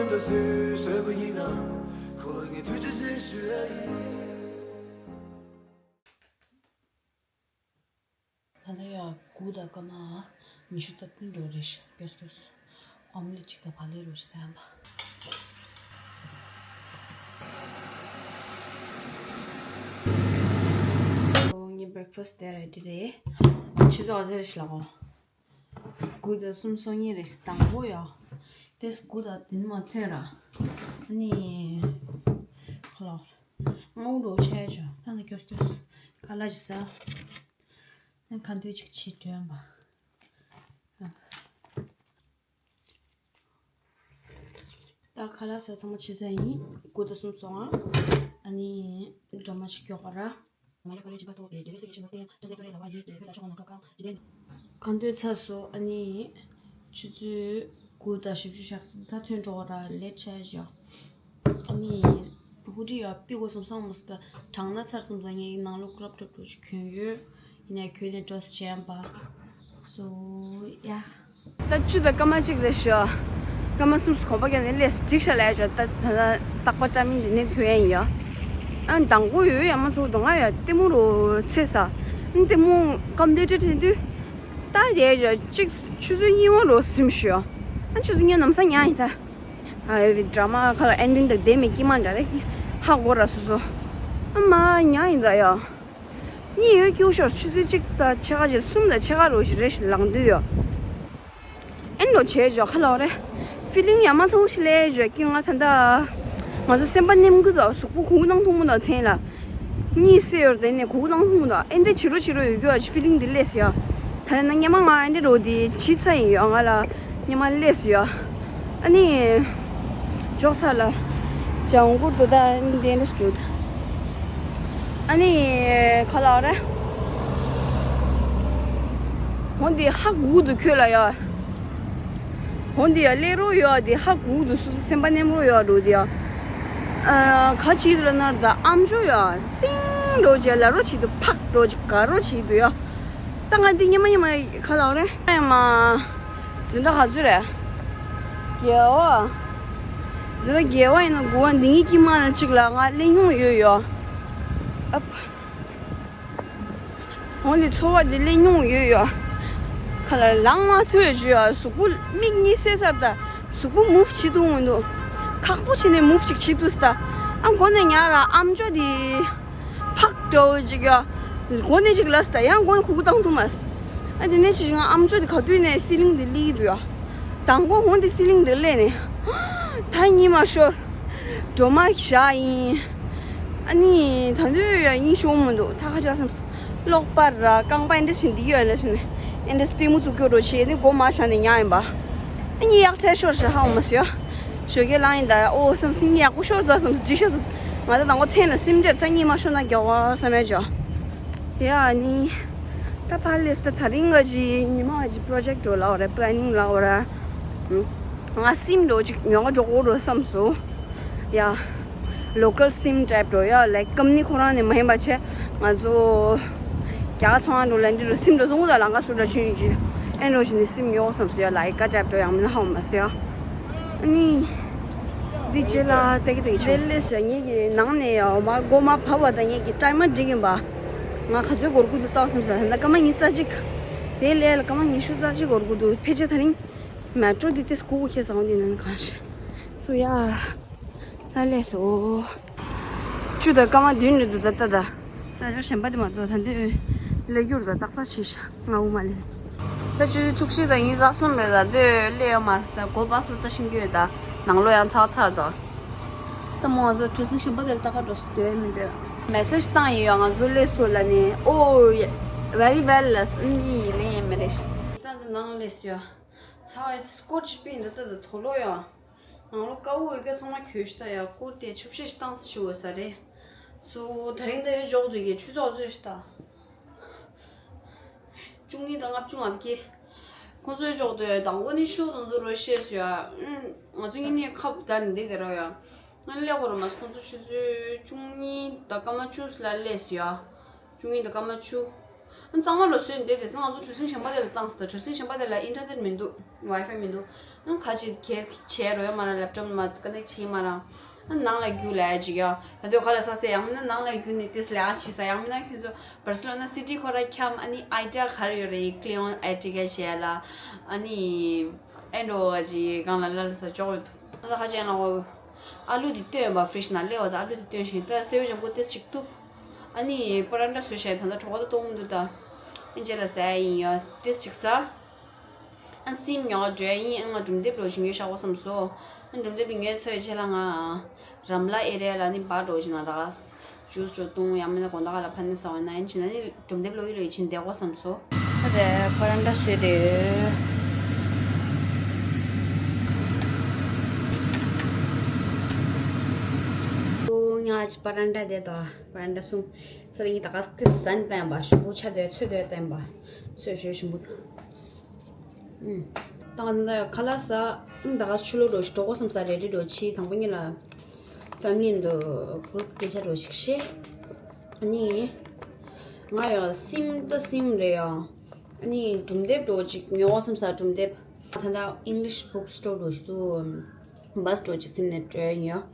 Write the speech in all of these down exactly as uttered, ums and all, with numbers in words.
ད་སུས་བཟོས་པ་ཡིན་ན། ཁོ་ལ་ངས་ཐུགས་རྗེ་ཆེ་ཞུ་ཡ་ཡིན། ད་ལྟ་ཡ་དགུ་དང་སྐར་མ་ཉི་ཤུ་རྩ་བདུན་འགྲོ་རེད། སྐྱོ་སྐྱོ། ཨོམ་ལེ་གཅིག་དང་བག་ལེབ་རོ་ཞིག་ཟ་ཡང་པ། ངའི་བྷེག་ཕ་སི་དེ་རེ་ཌི་རེད། ཆུ་ཚོད་ཨ་ཟེར་ཞིག་ལ་གོ། དགུ་དང་གསུམ་སོང་ཉིན་རེ་དང་པོ་ཡོ། དེས་དགུ་དང་བདུན་མ་ཐོན་ར། ཨ་ནི། ཁོ་ལ། ངའུ་འགྲོ་ཆེ་ཆོ་ད་ནི་སྐྱོ་སྐྱོ། ཁ་ལག་ཅིག་ཟ། ཨ་ཁ་འདོད་ཅིག་བྱེད་དོན་པ། ད་ཁ་ལག་ཟ་ཚང་མ་ཕྱི་ཟ་ཡིན། དགུ་དང་གསུམ་སོང་ཨ། ཨ་ནི་སྒྲོལ་མ་ཞིག་སྐྱོག་ག་ར། མ་ལེ་ཁ་ལེ་བྱིས་པ་ཐོག་པའི་དགེ་བའི་སྲས་ཀྱི་ཞི་མོ་སྟེ། ཅང་ཏེ་ཏུ་རེ་ལ་བ་ཡི་དེ་བོད་ལ་ཤོག་ནང་ཁ་ཁ་ཇི་ལྡན། ཁ་འདོད་ཚར་སོ་ཨ་ནི། ཆུ་ཚོད་དགུ་དང་བཞི་བཅུ་ཞག་གསུམ་ད་ཐོན་འགྲོ་ག་ར་ལེ་ཊི་ཆགས་ཤག་ཨ་ནི། ཧུ་ཌི་ཡ་པི་གོ་སམ་སང་མོ་སི་ད་གྲང་ན་ཚར་སམ་ས་ངའི་ནང་ལོགས་ཀྲོབ་ཀྲོབ་ཀྲོབ་ཅིག་གྱོན་ཡོད། ཡིན་ནའི་གྱོན་ནས་འགྲོ་ས་བྱས་པ། སོ་ཡ། ད་བཅུ་དང་སྐར་མ་གཅིག་རེད་ཤག་སྐར་མ་གསུམ་གོམ་པ་རྒྱག་ནས་སླེབས་འགྲིག་ཤག་ལས་ཤག་ད་ད་ད་རྟག་པར་སྐྲག་མིན་འདི་ནས་ཐོན་ཡ་ཡིན་ཡ། ཨ་དང་པོ་ཡོད་ཡ་མ་ཚོ་དོ་ང་ཡ་ལྟད་མོ་རུ་ཚེ་ས། ལྟད་མོ་ཀམ་པི་ལི་ཊི་བྱེད་དུས། ད་རེད་ཤག་གཅིག་ཆུ་ཚོད་གཉིས་པ་རུ་སིམ་ཤག་ཨ་ཆུ་ཚོད་གཉིས་ནམ་ས་ཉལ་ཡིན་ད། ཨ་ཡོད་པའི་ཌ་ར་མ་ཁ་ལ་ཨེན་ཌིང་དང་ལྡན་མེད་ཀྱི་མ་འདྲ་རེད། ཧ་གོ་ར་སོ་སོ། ཨ་མ་ཉལ་ཡིན་ད་ཡ། གཉིད་ཡོད་སྐྱུག་ཤོར་ཆུ་ཚོད་གཅིག་དང་ཕྱེད་ཀ་བྱས་གསུམ་དང་ཕྱེད་ཀ་རོ་ཞིག་རེ་ཞིག་ལངས་དུས་ཡོད། ཨེན་རོ་བྱས་ཇོ་ཁ་ལོ་རེ། ཕི་ལིང་ཡ་མ་ཚ་བོ་ཞིག་ལས་ཇོ་ཀྱི་ང་ད་ད། ང་ཚོ་སེམས་པ་ནེམ་གི་དང་གཟུགས་པོ་གུག་ནང་ཐུང་མོ་དང་མཚན་ལ། གཉིད་སད་ཡོད་དེ་ནས་གུག་ནང་ལྷུང་དང་ཨེ་འདྲ་བྱེད་རོ་བྱེད་རོ་ཡོད་རྒྱུ་ཨ་ཅི་ཕི་ལིང་འདི་སླེབས་ཡ། ད་ནི་སྔོན་མ་ང་ཨེ་འདྲ་རོ་དེ་བྱིས་ཚར་ཡིན་ཡ་ང་ལ་སྔོན་མ་སླེབས་ཡ། ཨ་ནི། འཇོག་ཚར་ལ། ཇང་གུར་དུ་ད་ཨེ་འདྲ་འདི་འདྲ་ཞུ། ཨ་ནི། ཁ་ལག་རེད། འོ་འདི་ཧ་གུག་དུ་ཁྱོད་ལ་ཡ། འོ་འདི་ཡ་ཀླད་རོ་ཡོད་འདི་ཧ་གུག་དུ་སུ་སུ་སེམས་པ་ནེམ་རོ་ཡོད་འགྲོ་འདི་ཡ། ཨ་ག་ཅི་དུ་ལ་ན་ད་ཨམ་ཅོག་ཡ་ཙིང་འགྲོ་རྗེས་ལ་རོ་ཆི་དུ་ཕག་འགྲོ་རྗེས་ག་རོ་ཆི་དུ་ཡ། ད་ང་འདི་ཉི་མ་ཉི་མ་ཁ་ལག་རེད་ཡ་མ། འཛིན་གྲྭ་ག་ཚོད་རེད། རྒྱལ་བ། འཛིན་གྲྭ་རྒྱལ་བ་ཡིན་ན་དགུ་བ་འདི་ངའི་དཀྱིལ་མ་ལ་གཅིག་ལ་ང་ཀླད་སྙུང་ཡོད་ཡོད། ཨ་ཕ། འོ་འདི་ཚོར་བ་འདི་ཀླད་སྙུང་ཡོད་ཡོད། ཁ་ལ་ལངས་མ་ཐུབ་བྱུས་ཡ་གཟུགས་པོ་མིག་གཉིས་སད་ཚར་ད། གཟུགས་པོ་མུབ་བྱེད་ཐུབ་འོང་འདུག་ཁག་པོ་བྱས་ནས་མུབ་ཅིག་བྱེད་ཐུབ་ད། ཨ་མགོ་ནས་ཉལ་ར་ཨམ་ཅོག་འདི། ཕག་འདྲ་བོ་ཅིག་ཡ། མགོ་ནས་ཅིག་ལབ་ད་ཡང་མགོ་ནས་གུག་བཏང་ཐུབ་མ་སོང་། ཨ་དེ་ནས་ཅིག་ང་ཨམ་ཅོག་འདི་ག་དུས་ནས་ཕི་ལིང་འདི་སླེབས་འདུག་ཡ། དང་པོ་འོ་འདི་ཕི་ལིང་འདི་སླེབས་ནས། ད་གཉིད་མ་ཤོར། སྒྲོལ་མ་བཞག་ཡིན། ཨ་ནི་ད་དུང་ཡ་གཉིད་ཤོར་མི་འདུག་ད་ཁ་ཆག་སེམས། གློག་པར་ར་རྐང་པ་ཨེ་འདྲ་ཞིག་འདི་ཡོད་ལ་ཞུ་ནས། ཨེ་འདྲ་པུས་མོ་བཙུགས་སྐྱོ་རོ་བྱས་ནས་མགོ་མ་བཞག་ནས་ཉལ་ཡིན་པ། ཨ་གཉིད་ཡག་ཐལ་ཤོར་ཞེས་ཧ་འོ་མ་ཟེར་ཡ། ཞོགས་ཀས་ལངས་ཡིན་ད་ཡ་ཨོ་སེམས་སེམས་གཉིད་ཡག་པོ་ཤོར་ད་སེམས་འགྲིག་ཤག་སེམས། ང་ད་དང་པོ་མཚན་ལ་སིམ་འདྲེར་ད་གཉིད་མ་ཤོར་ན་མགྱོགས་པ་བསམ་ཡ་ཅོ། ཡ་ཨ་ནི། ད་ཕར་ལས་ད་ད་རིང་ག་ཅི་ཉི་མ་ག་ཅི་པྲོ་ཇེག་འགྲོ་ལ་འོ་རེད་པ་ལེ་ནིང་ལ་འོ་ར། ང་སིམ་འགྲོ་ཅིག་ཉོ་ག་འགྲོ་གོ་འགྲོ་བསམ་སོང་། ཡ། ལོ་ཀལ་སིམ་ཊའིབ་འགྲོ་ཡ་ལའིཀ་ཀམ་ནི་ཁོ་རང་ནས་མ་ཡིན་པ་བྱས་ང་ཚོ། རྒྱ་གར་ཚོང་ཁང་འགྲོ་ལ་འདི་རུ་སིམ་འགྲོ་སོང་གོ་ད་ལང་ཀ་སུ་འདྲ་ཆུན་ཡིན་ཅི། ཨེ་འགྲོ་ཞིག་ནས་སིམ་ཡོད་བསམ་སོང་ཡ་ལའིཀ་ཀ་ཊའིབ་འགྲོ་ཡང་མིན་ན་ཧ་འོ་མ་སོང་ཡ། ཨ་ནི། འདི་རྗེས་ལ་ཏེ་གི་ཏེ་གི་ཆུ། ལེ་ལེ་ཞག་ངེད་ཀྱི་ནང་ནས་ཡ་འོ་མ་སྒོ་མ་བབས་པ་དང་ངེད་ཀྱི་ཊའིམ་མ་འགྲིག་ཡིན་པ། ང་ག་ཚོད་འགོར་གི་འདུག་ལྟ་བསམ་ས་ད་སྐར་མ་ཉི་ཤུ་རྩ་གཅིག་དེ་ལས་ལ་སྐར་མ་ཉི་ཤུ་རྩ་གཅིག་འགོར་གི་འདུག་ཕལ་ཆེར་ད་རིང་། མེ་ཊྲོ་འདི་ཏེ་སྒུག་ཁྱེར་སོང་འདི་ནང་གང་ཤེས། སུ་ཡ། ལ་ལས་སོ། བཅུ་དང་སྐར་མ་བདུན་རེད་འདུག་ད་ལྟ་ད། ས་ཆ་གཞན་པ་དེ་མ་གཏོགས་ད་འདི་ལས་རྒྱུར་ད་ཏག་ཏག་བྱས་ཤག་ང་འུ་མ་ལས། ད་ཆུ་ཚོད་བཅུ་གཅིག་དང་ཉི་ཤུ་རྩ་གསུམ་རེད་ད་འདི་སླེབས་ཡོད་མ་རེད་ད་སྒོ་པ་སུ་ལྟ་ཤེས་ཀྱི་ཡོད་ད་ནང་ལོགས་ཡང་ཚགས་ཚགས་ད། ད་མོ་ང་ཚོ་གྲུ་གཟིངས་གཞན་པ་དེར་ལྟ་ག་འགྲོ་སུ་སྡོད་མི་འདོད། མེ་སེ་ཇི་བཏང་ཡིན་ཡོད་ང་ཚོ་སླེབས་སོང་ལ་ནི་ཨོ། very well ལ་ཨ་ནི་ལེན་ཡིན་མི་རེད། ད་འདི་ནང་སླེབས་སོང་ཡ། ཚ་བའི་སྐོར་ཅིག་པིན་འདི་ལྟ་དུ་དོ་ལོ་ཡ། ནང་ལོ་དཀར་པོ་ཡོད་ཀྱ་ཚང་མ་གྱོན་ཤི་ད་ཡ་སྐོར་དེ་ཆུ་བཤལ་ཞིག་བཏང་སི་ཞུ་འོ་ས་རེད། སུ་ད་རིང་ད་ཡོད་འཇོག་དུས་ཀྱི་ཆུ་ཚོགས་བཟོས་ཤི་ད། བཅུ་གཉིས་དང་ལྔ་བཅུ་ང་བརྒྱད། ཁོང་ཚོའི་འཇོག་དུས་དང་པོ་ནི་ཤོག་དུང་དུ་རོ་ཤེས་སུ་ཡ། ང་ཚོ་གཉིས་ནས་ཁབ་ད་ནི་འདི་དེ་རོ་ཡ། ང་ནི་ལེགས་པོ་རོ་མ་སུ་ཁོང་ཚོ་ཆུ་ཚོད་བཅུ་གཉིས་དང་སྐར་མ་བཅུ་ལ་སླེབས་སུ་ཡ། བཅུ་གཉིས་དང་སྐར་མ་བཅུ། གཙང་མ་ལོ་སོན་དེ་དེ་སང་ང་ཚོ་གྲུ་གཟིངས་གཞན་པ་དེ་ལ་བཏང་སོང་། གྲུ་གཟིངས་གཞན་པ་དེ་ལ་ཨིན་ཊར་ནེཊ་མི་འདུག་ཝའི་ཕའི་མི་འདུག་ཨ་ཁ་ཅིག་གས་བྱས་རོལ་ཡ་མ་ར། ལེབ་ཊོབ་མ་ཀ་ནེག་བྱས་མ་ར། ཨ་ནང་ལ་རྒྱུགས་ལ་ཅིག་ཡ། ད་དུང་ག་ལ་ས་སེ་ཡང་མིན་ན་ནང་ལ་རྒྱུགས་ནས་ཏིས་ལ་ཅི་ས། ཡང་མིན་ན་ཁྱོད་ཚོ་བར་སི་ལོ་ན་སི་ཊི་ཁོ་ར་འཁྱམ། ཨ་ནི་ཨའི་ཌི་ཡ་ག་རེ་ཡོད་རེད། ཀི་ལི་ཡོན་ཨེ་ཊི་ཀ་བྱས་ལ། ཨ་ནི་ཨེ་འགྲོ་བ་ཅིག་གང་ལ་ལ་ལ་ས་ཅོག་ཡོད། ད་ཁ་ཅིག་ཡང་ལ་འོ། ཨ་ལུ་དེ་བཏོན་པ་ཕི་རི་ཇི་ནང་སླེབས་པ་དང་ཨ་ལུ་དེ་བཏོན་བཞིན་ད་སེའུ་ལྗང་ཁུ་ཏིས་ཅིག་གཏུབ། ཨ་ནི་པ་རན་ཊ་བཟོས་བཞག་ད་ལྟ་གྲོད་ཁོག་ད་ལྟོགས་མི་འདུག་ད་ཨིན་ཇི་ལ་ཟ་ཡ་ཡིན་ཡ་ཏིས་ཅིག་ཟ། ཨ་སིམ་ཉོ་འགྲོ་ཡ་ཡིན། ཨ་ང་འབྲུམ་དེབ་རོ་ཞིག་ཉོས་བཞག་གོ་བསམ་སོང་། ཨ་འབྲུམ་དེབ་ཉོས་ཚར་རྗེས་ལ་ང་རམ་ལ་ཨེ་རི་ཡ་ལ་ནི་བར་འགྲོ་བཞིན་ན་ད་ག་ཇུས་འགྲོ་བཏུང་ཡང་མིན་ན་དགོང་དག་ལ་ཕ་ནི་ཟ་བ་ན་ཡིན་ཕྱིན་ན་ནི་འབྲུམ་དེབ་ལོ་ཡི་ལོ་ཡི་ཕྱིན་བསྡད་གོ་བསམ་སོང་། ད་དེ་པ་རན་ཊ་བཟོས་ཏེ། ཨོ་ང་པ་རན་ཊ་དེ་དང་པ་རན་ཊ་གསུམ་ས་དེ་ཉིད་ད་ག་སྐད་ཟན་བསྟན་པ་ཞུ་བོ་ཆ་དེ་ཚོད་དེ་བསྟན་པ་ཚོད་ཞུ་ཞུ་བོ། ད་ང་ད་ཁ་ལག་ཟ། ད་ག་ཆུ་ལོག་འགྲོ་ཞིག་འགྲོ་གོ་བསམ་ས་རེ་ཌི་འགྲོ་ཕྱི་དང་པོ་ཉིད་ལ་ཕེ་མི་ལི་འདུག་གུ་རུབ་སྐད་ཆ་འགྲོ་ཞིག་བཤད། ཨ་ནི་ང་ཡང་སིམ་ད་སིམ་རེད་ཡ། ཨ་ནི་འབྲུམ་དེབ་འགྲོ་ཅིག་ཉོ་གོ་བསམ་ས་འབྲུམ་དེབ། ད་ད་ཨིང་ལིཤ་བུག་སི་ཊོར་འགྲོ་ཞིག་འདུག་བྷ་སི་འགྲོ་ཅིག་སིམ་ནས་བྲོས་ཡིན་ཡ། ཨ་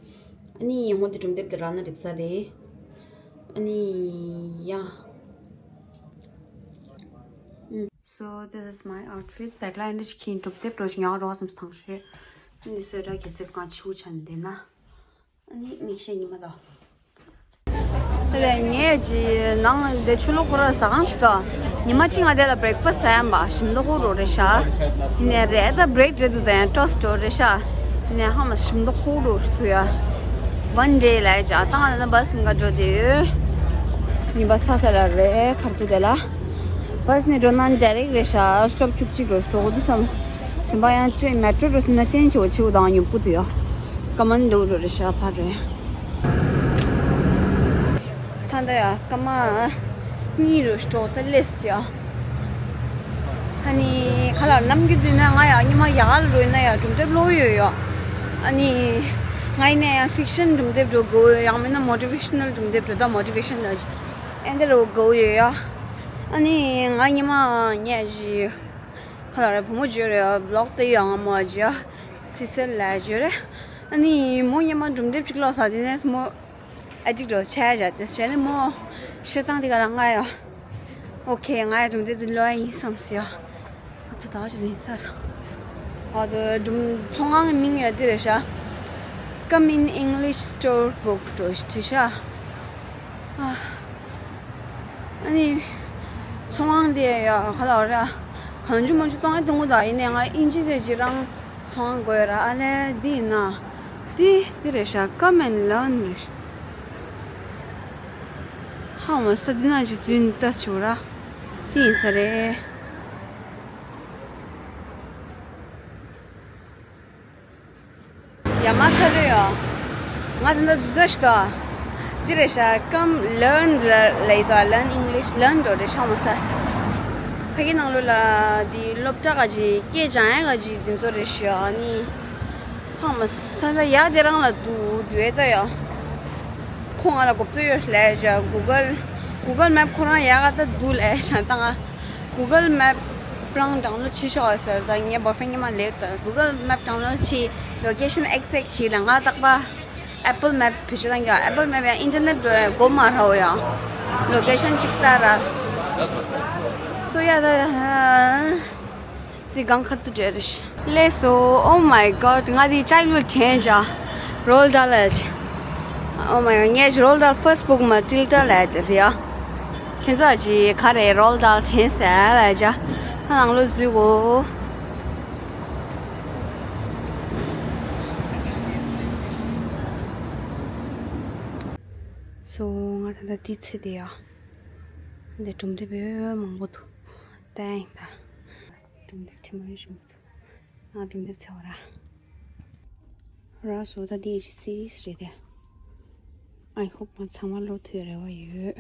ནི་ཧོན་དེ་འབྲུམ་དེབ་དེ་རག་ན་འགྲིག་ས་རེད། ཨ་ནི་ཡ། So this is my outfit. བེག་ལ་ཨེ་འདྲ་ཞིག་གིན་གྲུབ་དེབ་འགྲོ་ཞིག་ཉག་རོགས་སམ་ཐང་ཤེ། ཨ་ནི་སོས་ར་གི་སེབ་གང་ཆུ་ཆན་དེ་ན། ཨ་ནི་མིག་ཤེས་ཉི་མ་དང་། དེ་ལས་ངས་ཀྱི་ནང་དེ་ཆུ་ལོག་ཁོ་ར་ཟ་ཁང་ཞིག་དང་། ཉི་མ་གཅིག་ང་དེ་ལ་བྷི་རེག་ཕ་སི་ཟ་ཡམ་པ་ཞིམ་མདོག་ཁོ་རོ་རེ་ཤ། ཡིན་ནས་རེད་ད་བྷི་རེག་རེད་འདུག་ད་ཡང་ཊོ་སི་ཊི་རོ་རེ་ཤ། ཡིན་ནས་ཧ་མ་ཞིམ་མདོག་ཁོ་རོ་ཞིག་ཐུ་ཡ། ཝན་ཌེ་ལ་ཡ་ཅག་ད་ང་དེ་ན་བྷ་སི་འགའ་འགྲོ་དེ་ཡོད། ཉི་བྷ་སི་ཕ་ས་ལ་རེད་ཁར་ཐུ་དེ་ལ། བྷ་སི་ནས་འགྲོ་ན་ཌའི་རེག་རེད་ཤག་སི་ཊོབ་བཅུ་གཅིག་རེ་འགྲོ་གི་འདུག་བསམ། གཞན་པ་ཡང་ཊེ་མེ་ཊྲོ་རེ་སུ་ན་ཅན་ཆེ་བ་ཆེ་བ་དང་ཉོབ་གུ་དུ་ཡ། ཀ་མན་ཌུ་རེ་རེད་ཤག་ཕ་རེད། ད་ལྟ་ཡ་སྐར་མ་གཉིས་རེ་འགྲོ་ད་ལེས་ཡ། ཨ་ནི་ཁ་ལག་ནམ་རྒྱུན་དུས་ན་ང་ཡ་ཉི་མ་ཡག་ལ་རོལ་ན་ཡ་གྲུབ་འདེབས་ཀློག་ཡོད་ཡ། ཨ་ནི་ང་ཡིན་ན་ཡ་ཕིག་ཤན་གྲུབ་འདེབས་འགྲོ་དགོས་ཡ། ཡང་མིན་ན་མོ་ཊི་ཝེ་ཤ་ནལ་གྲུབ་འདེབས་འགྲོ་ད་མོ་ཊི་ཝེ་ཤ་ནལ་ཨེ་འདྲ་རོ་དགོས་ཡོད་ཡ། ཨ་ནི་ང་ཉི་མ་ཉལ་ཞིག་ཁ་ལ་རེ་བུ་མོ་བརྗོད་རེ་བི་ལོག་ཏེ་ཡོང་ང་མོ་ཨ་ཇི་ཡ་སི་སེལ་ལ་བརྗོད་རེ། ཨ་ནི་མོ་ཉི་མ་གྲུབ་འདེབས་གཅིག་ལོག་ས་དེ་ནས་མོ་ཨ་ཅིག་འགྲོ་ཆ་ཡ་དེ་བྱས་ནས་མོ་ཤེས་སྟངས་དེ་ག་རང་ང་ཡ། ཨོ་ཁེ་ང་ཡ་གྲུབ་འདེབས་དེ་ལོ་ཡ་ཡིན་བསམ་སི་ཡ། ཨ་ད་ད་ཅི་ཡིན་ས་ར། ཨ་ད་གྲུབ་ཚོང་ཁང་གི་མིང་ཡ་དེ་རེད་ཤག Come in English Store Book འགྲོ་ཞིག་བྲིས་ཤག་ཨ་ནི། ཚོང་ཁང་དེ་ཡ་ག་ལ་ར། གང་བྱུང་མང་བྱུང་གཏོང་ཡ་གཏོང་གི་འདུག་ཡིན་ནའི་ང་དབྱིན་ཇི་ཟེར་ཅི་རང་ཚོང་ཁང་དགོས་ར། ཨ་ལས་འདི་ཡིན་ན། འདི་འདི་རེད་ཤག Come and Learn རེད་ཤག་ཧ་མ་སྟ་འདི་ན་ཅིག་རྫུན་ལྟ་ཆུ་ར། འདི་ཡིན་ས་རེད། ཡ་མ་ཚ་རེད་ཡོ། ང་ད་ལྟ་འཛུལ་ས་ཞིག་ཏོ། འདི་རེད་ཤག Come learn ལ་ལ་ཡི་ཏོ། Learn English learn འགྲོ་རེད་ཤག་མ་ས། ཕ་གི་ནང་ལོ་ལ་འདི་སློབ་གྲྭ་ག་ཅི་སྐད་སྦྱང་ཡ་ག་ཅི་འདི་ཚོ་རེད་ཤག་ཨ་ནི། ཧང་མ་ས་ད་ཡ་དེ་རང་ལ་འདུག་འདུག་ཡོད་ད་ཡོ། ཁོང་ང་ལ་གོ་བསྡུར་ཡོད་ལས་ཤག Google Google Map ཁོ་རང་ཡག་ག་ད་འདུག་ལས་ཤག་ད་ང་Google Map རང་download བྱེད་ཤོག་ཟེར། ད་ངའི་boyfriend ཉི་མ་ལེབ་ད་Google Map download བྱེད། Location exact བྱེད་ལ་ང་རྟག་པ་Apple Map བེད་སྤྱོད་གཏང་གི Apple Map ཡང་internet འགྲོ་ཡ་གོ་མ་ར་འོ་ཡ། Location གཅིག་ལྟ་ར། སོ་ཡ་ད་དེ་གང་ཁར་དུ་འདྲེ་རེ་ཤི། ལས་སོ། Oh my god ང་དེ་childhood དྲན་ཅག Roald Dahl ལས། Oh my god ངས་Roald Dahl first book མ་Tilda ལས་དེ་རེད་ཡ། ཁྱེད་ཚོ་ཅི་ག་རེ་Roald Dahl དྲན་ས་ལ་ཅག་ཁ་ནང་ལོ་འཛུལ་གོ། སོ་ང་ད་ལྟ་དེ་ཚེ་དེ་ཡ། འདི་གྲུབ་འདེབས་ཡོད་མང་པོ་འདུག་ད་ཡིན་ད། གྲུབ་འདེབས་ཁྲིམས་ཡོད་ཞུ་མི་འདུག་ང་གྲུབ་འདེབས་ཚེ་བ་ར། ར་སོ་ད་དེ་ཡི་series རེད་དེ། I hope ང་ཚང་མ་ཀློག་ཐུབ་རེ་བ་ཡོད།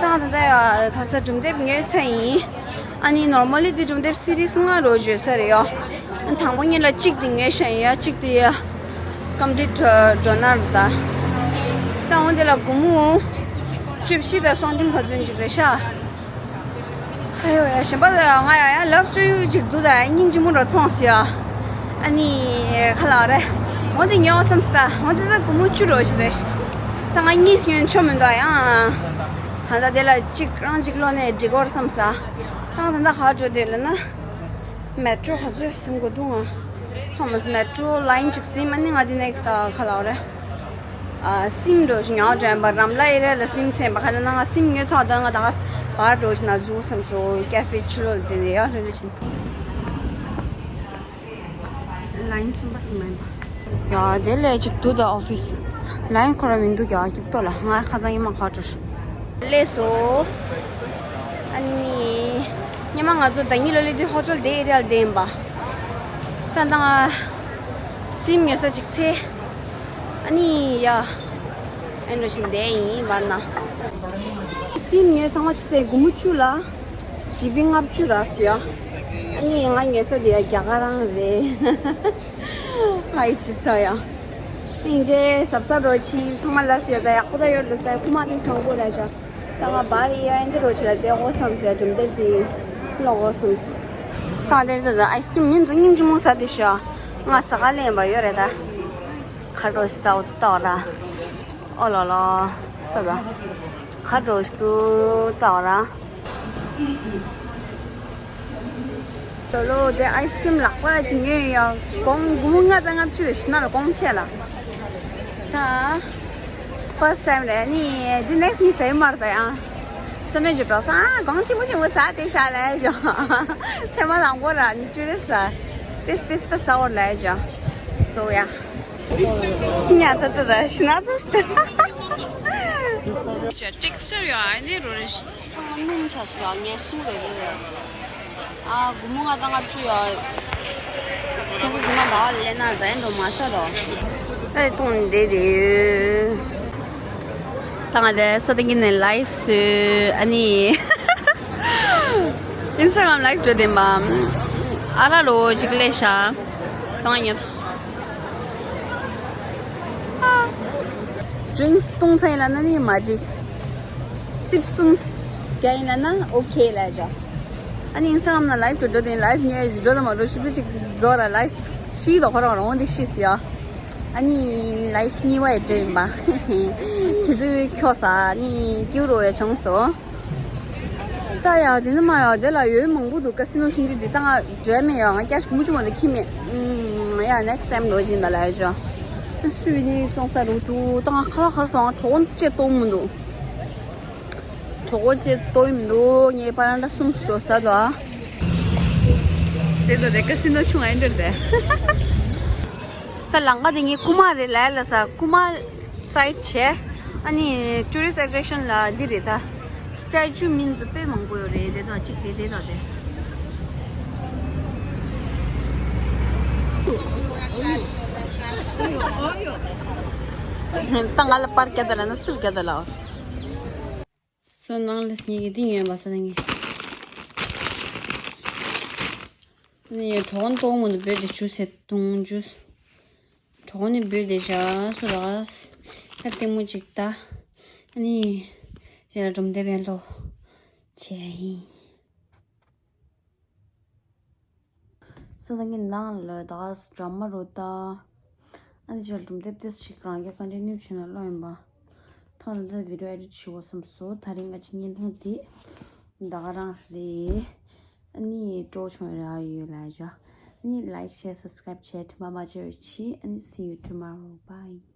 ད་ད་ལྟ་ཡ་གར་ས་གྲུབ་འདེབས་ཉོས་ཚར་ཡིན། ཨ་ནི་ནོར་མལ་ལི་འདི་གྲུབ་འདེབས་སི་རིས་ལྔ་རོ་བརྗོད་ས་རེད་ཡ། དང་པོ་ཉིད་ལ་གཅིག་དེ་ངས་བཤད་ཡ། གཅིག་དེ་ཡ་ཀམ་པི་ལིཊ་འགྲོ་ན་རུ་ད། ད་འོན་དེ་ལ་སྒོར་མོ་བཅུ་བཞི་དང་སོང་ཁྲིམས་ག་ཚོད་ཅིག་རེད་ཤག་ཨ་ཡོ་ཡ། གཞན་པ་ང་ཡ་ཡ་ལབ་སྟོ་ཡུ་ཅིག་འདུག་ད་སྙིང་རྗེ་མོ་རུ་མཐོང་སི་ཡ། ཨ་ནི་ཁ་ལག་རེད། འོན་དེ་ཉོ་བསམ་སི་ད། འོན་དེ་ད་སྒོར་མོ་བཅུ་རོ་ཞིག་རེད། ད་ང་གཉིས་ཉོན་ཆོ་མི་འདུག་ཡ། ད་ད་དེ་ལ་གཅིག་རང་གཅིག་ལོ་ནས་འགྲིག་གོ་བསམ་ས། ད་ད་ད་ག་འགྲོ་དེ་ལ་ན། མེ་ཊོ་ག་ཚོད་ཟིན་དགོས་འདུག་ང་། ཧ་མ་སི་མེ་ཊོ་ལ་ཡིན་ཅིག་ཟིན་མ་ནི་ང་དེ་ནེག་ས་ཁ་ལག་རེད། ཨ་སིམ་འགྲོ་ཞིག་ཉག་དྲན་པ་རམ་ལ་ཨེ་རེད་ལ་སིམ་ཚན་པ་ཁ་ན་ང་སིམ་ཉོས་ཚང་ད་ང་ད་ག་བར་འགྲོ་ཞིག་ན་ཟུག་སམ་སོ་ཀེ་ཧྥེ་ཆུ་ལོ་དེ་ནས་ཡ་ལྷོད་ལྷོད་ཕྱིན། ལ་ཡིན་གསུམ་པ་སིམ་མ་ཡིན་པ། ཡ་དེ་ལས་ཅིག་འདུག་ད་ཨོ་ཕི་སི། ལ་ཡིན་ཁོ་ར་མི་འདུག་ཡ་སྐྱིད་ཏོ་ལ་ང་ཁ་སང་ཉི་མ་ཁ་བྲོ་ལས་སོ། ཨ་ནི། ཉི་མ་ང་ཚོ་ད་ཉི་ལོ་ལི་དུས་ཧོ་ཊེལ་དེ་ཨེ་རིའ་ལ་བསྡད་ཡིན་པ། ད་ད་ང་སིམ་ཉོ་ས་ཅིག་ཚེ། ཨ་ནི་ཡ། ཨེ་འགྲོ་བཞིན་བསྡད་ཡིན་བར་ན། སིམ་ཉོས་ཚང་མ་ཕྱི་ཚེ་སྒོར་མོ་བཅུ་ལ། ཇི་བི་ལྔ་བཅུ་ར་ཟེར་ཡ། ཨ་ནི་ང་ཉོས་ས་དེ་ཡ་རྒྱ་གར་རང་རེད། ཨའི་ཕྱི་ས་ཡ། སྙིང་རྗེ་ཟབ་ས་རོ་ཆི་ཚང་མ་ལ་ཟེར་ཡ་ད་ཡག་པོ་ད་ཡོད་ལ་ས་ད་ཁུ་མ་དེ་མང་པོ་ལ་ཤ། ད་ང་བར་ཡ་ཨེ་འདི་རོ་ཆི་ལ་བསྡད་འོ་བསམ་ཟེར་ཡ་གྲུམ་དེབ་དེ་ཀློག་འོ་བསམ་ཟེར། ད་དེ་ད་ཨའི་སི་ཀྲིམ་མིན་ཚོ་སྙིང་རྗེ་མོ་ཟ་དེ་ཤ། ང་ཟ་ག་ལེན་པ་ཡོད་རེད་ད། ཁ་རོ་ཟ་འོ་ཏོ་ར། ཨོ་ལོ་ལོ། ཏོ་ད། ཁ་འགྲོ་ཞིག་ཏུ་ལྟ་བ་ར། ལོ་ལོ་དེ་ཨའི་སི་ཀྲིམ་ལག་པ་ཅིག་ཉོས་ཡོད། གོང་སྒོར་མོ་ལྔ་དང་ལྔ་བཅུ་རེ་ཞིག་ན་ལ་གོང་ཆེ་ལ། ད་ཕར་སི་ཊི་ཊེམ་རེད་ནི་དེ་ནེག་སི་ཊི་ནི་ཟེར་མར་ད་ཡང་། བསམ་མེད་ཅིག་འགྲོ་ས་ཨ་གོང་ཆེན་པོ་ཆེན་པོ་ཟ་དེ་ཤ་ལས་ཞོ། ཐེ་མ་དང་པོ་ར་ནི་ཊུ་རི་སི་ཊི་ར། ཏེས་ཏེས་ཏ་ཟ་བར་ལས་ཞོ། སོ་ཡ། ཉ་ཚ་ཏ་ད་ཤི་ན་ཚོ་ཤི་ཏ། ཅ་ཊེག་སི་ཅར་ཡོད་ཨ་ནི་རོ་རེ་ཤི། ཚང་མ་སྣུམ་ཆ་སོ་ཡ་ངལ་གསོ་རེད་དེ། ཨ་སྒོར་མོ་ལྔ་དང་ལྔ་བཅུ་ཡོད། ཁྱོད་ཚོ་སྒོར་མོ་ད་ལེན་ན་ད་ཡིན་འགྲོ་མ་ས་རོ། ཨེ་གཏོང་བསྡད་དེ་ཡོད། ད་ང་དེ་ས་ཏ་གི་ནས་ལའིབ་བཟོས་ཨ་ནི། ཨིན་སི་ཊ་གྷ་རམ་ལའིབ་འགྲོ་བསྡད་པ། ཨ་ར་རོ་ཅིག་ལས་ཤ། གང་ཉོབ། ཌི་རིང་སི་བཏུང་ཚར་ཡིན་ལབ་ན་ནི་མ་འགྲིག་སིབ་གསུམ་རྒྱག་ཡིན་ལབ་ན་ཨོ་ཁེ་ལབ་བྱ། ཨ་ནི་ཨིན་སི་ཊ་གྷ་རམ་ན་ལའིབ་འགྲོ་འགྲོ་དེ་ལའིབ་ཉེ་འགྲོ་དང་མ་འགྲོ་ཆུ་ཚོད་ཅིག་རྫོགས་ལ་ལའིབ་ཤིག་དོ་ཁོ་རང་རང་དེ་ཤི་སི་ཡ། ཨ་ནི་ལའིབ་གཉིས་པ་ཡི་འགྲོ་ཡིན་པ། དེ་ཚོའི་ཁྱོ་ས་ཨ་ནི་ཀྱུ་རོ་ཡ་བྱུང་སོ། ད་ཡ་དེ་ནི་མ་ཡ་དེ་ལ་ཡོད་མང་པོ་འདུག་ཀ་སི་ནོ་ཆུང་ཆུང་དེ་ད་ང་འགྲོ་མེད་ཡ་ང་སྐྱ་ཞིག་མུ་ཆུ་མ་དེ་ཁྱི་མེད། ཨུམ་ཡ་ནེག་སི་ཊེམ་འགྲོ་བཞིན་ད་ལ་ཡ་ཅོ། སུས་ནི་སོང་ས་རུ་དུ་ད་ང་ཁ་ཁར་སོང་གྲོགས་ཅེ་གཏོང་མི་འདུག་གྲོགས་ཅེ་གཏོང་མི་འདུག་ངའི་པ་རང་ད་གསུམ་འགྲོ་ས་དོ། དེ་དོ་དེ་ཀ་སི་ནོ་ཆུང་ཨེ་འདྲ་དེ། ད་ལང་ཀ་དེ་ངའི་ཀུ་མ་རེད་ལ་ལ་ས་ཀུ་མ། སའིཊ་བྱས། ཨ་ནི་ཊུ་རི་སི་ཊི་ཨེ་ཊེག་ཤན་ལ་འདི་རེད་ད། སི་ཊེ་ཅུ་མིན་ཙམ་དཔེ་མང་པོ་ཡོད་རེད་དེ་དག་གཅིག་དེ་དེ་དག་དེ། ད་ང་ལ་པར་རྒྱག་ད་ལ་ན་སུར་རྒྱག་ད་ལ། སོ་ནང་ལ་སྙིང་གི་ཏིང་ཡོད་པ་ས་ནང་གི། ནི་གྲོགས་ཏོང་མོ་འདི་བོད་དེ་ཇུས་ཟེར་དུང་ཇུས། གྲོགས་ནི་བོད་དེ་བྱ་སུ་རག་ས་ལྟད་མོ་ཅིག་ལྟ། ནི་ཞེ་ལ་སྒྲུང་དེབ་ཡན་ལོ་བྱས་ཡིན། སོ་ད་ངའི་ནང་ལ་ད་ག་ཌ་ར་མ་རོ་ད། ཨ་ནི་ཅིག་སྒྲུང་དེབ་ཏེ་ཞིག་རང་རྒྱ་ཀ་འདྲའི་ནུས་ཆེ་ན་ལོ་ཡིན་པ། ཐོག་ནས་ད་བི་ཌི་ཡོ་ཨེ་ཌིཊ་བྱེད་འོ་བསམ་སོ་ད་རིང་ང་ཅིག་བརྙན་ཐུང་དེ་ད་ག་རང་རེད། ཨ་ནི་སྤྲོ་བྱུང་ར་ཡོད་ལ་ཡ། ཨ་ནི་ལའིཀ་ཤེར་སབ་སི་ཀ་རའིབ་བྱས་ཐུབ་པ་མ་བརྗེད་རོགས་གྱིས། ཨ་ནི་see you tomorrow. Bye.